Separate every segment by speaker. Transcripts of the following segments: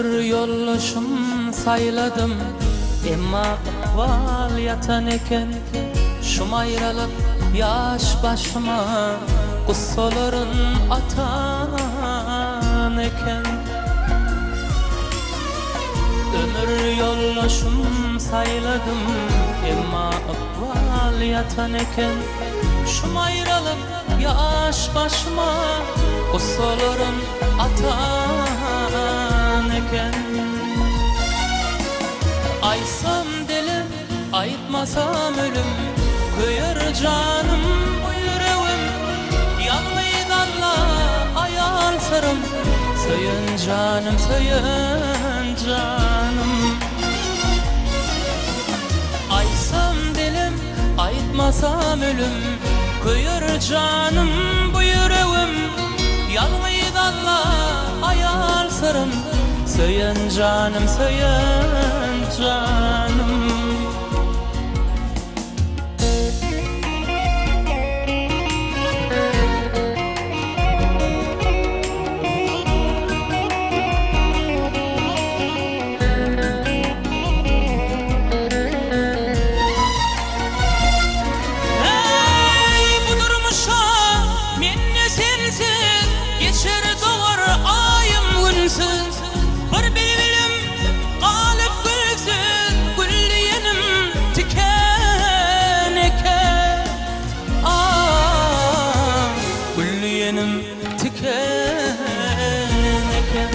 Speaker 1: Ömür ýoldaşym saýladym, emma ykbal ýatan eken. Şum aýralyk ýaş başyma gussalaryn atan eken. Ömür ýoldaşym saýladym, emma ykbal ýatan eken. Şum aýralyk ýaş başyma gussalaryn atan eken. Aýtsam dilim, aýtmasam ölüm, Köýer janym bu ýüregim. Ýalňyz Alla aýal syrym, Söýen janym, söýen janym. Aýtsam dilim, Aýtmasam ölüm, Köýer janym bu ýüregim, Ýalňyz Alla aýal syrym, Söýen janym, söýen janym. Eý, bu durmuşa men-de sensiz, Geçer dogar aýym günsüz. Bir bilbilim galyp gülsüz, Gül diýenim tiken eken. Ah, gül diýenim tiken eken.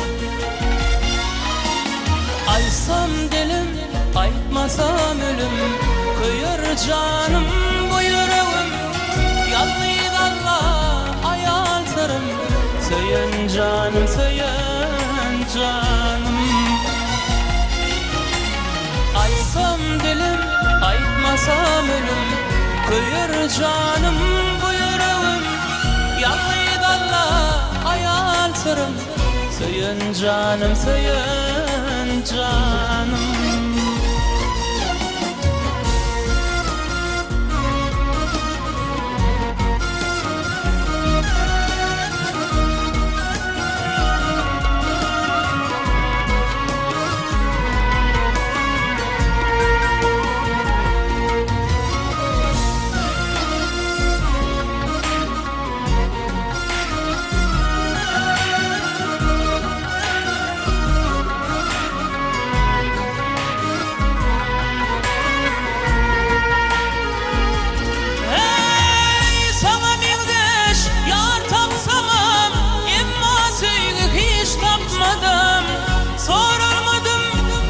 Speaker 1: Aýtsam dilim, aýtmasam ölüm, Köýer janym bu ýüregim. Ýalňyz Alla aýal syrym, Söýen janym, söýen janym. Aýtsam dilim, aýtmasam ölüm, Köýer janym bu ýüregim. Ýalňyz Alla aýal syrym. Söýen janym söýen janym. Eý, saňa meňzeş ýar tapsamam, Emma söýgi hiç tapmadym. Soralmadym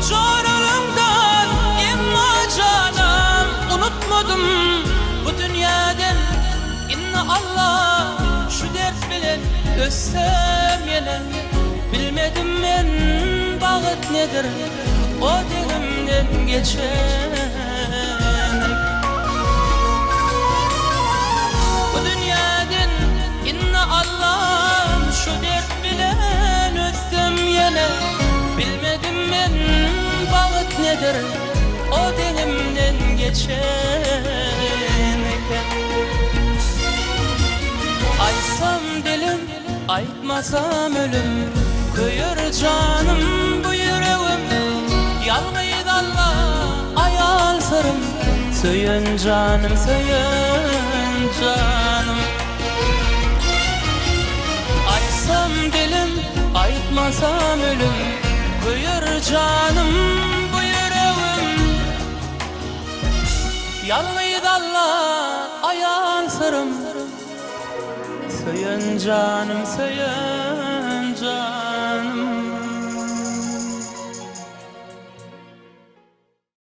Speaker 1: joralaňdan, Emma janam unutmadym. Bu dünýäden Indi Alla şu dert bilen ötsem ýene Bilmedim men bagt nedir o deňimden geçenek Bu dünýäden indi Allam şu dert bilen ötsem ýene Bilmedim men bagt nedir o deňimden geçenek. Aýtsam dilim, aýtmasam ölüm, Köýer janym bu ýüregim. Ýalňyz Alla aýal syrym, Söýen janym, söýen janym. Aýtsam dilim, aýtmasam ölüm, Köýer janym bu ýüregim. Ýalňyz Alla aýan syrym, Söýen janym, söýen.